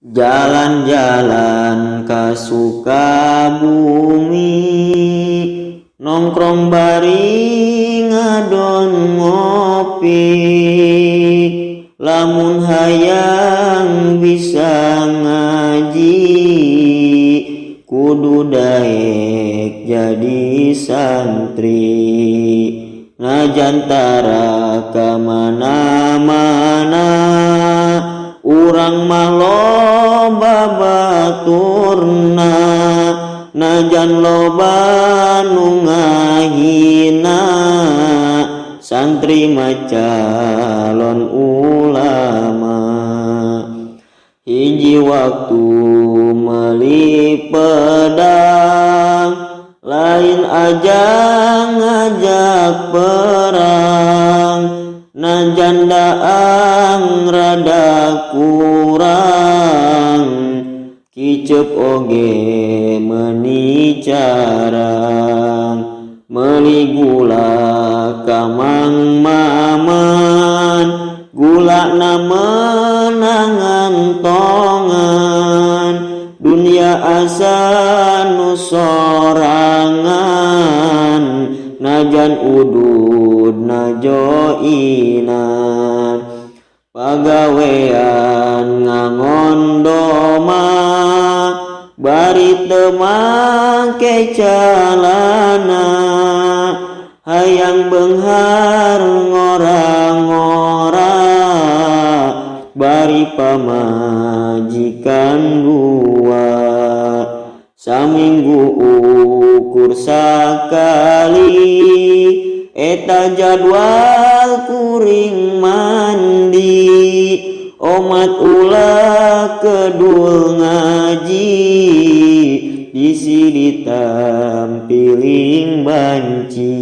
Jalan-jalan ka Sukabumi, nongkrong bari ngadon ngopi. Lamun hayang bisa ngaji, kudu daek jadi santri. Najan tara ka mana-mana, urang mah loba baturna. Najan loba nu ngahina, santri mah calon ulama. Hiji waktu meuli pedang, lain ajang ngajak perang. Najan daang rada kurang, kicep oge meuni carang. Meuli gula ka Mang Maman, gulana meunang ngantongan. Dunya asa nu sorangan, najan ududna joinan. Pagawean ngangon domba, bari teu make calana. Hayang beunghar ngora-ngora, bari pamajikan dua. Saminggu ukur sakali, eta jadwal kuring mandi. Omat ulah kedul ngaji, bisi ditampiling banci.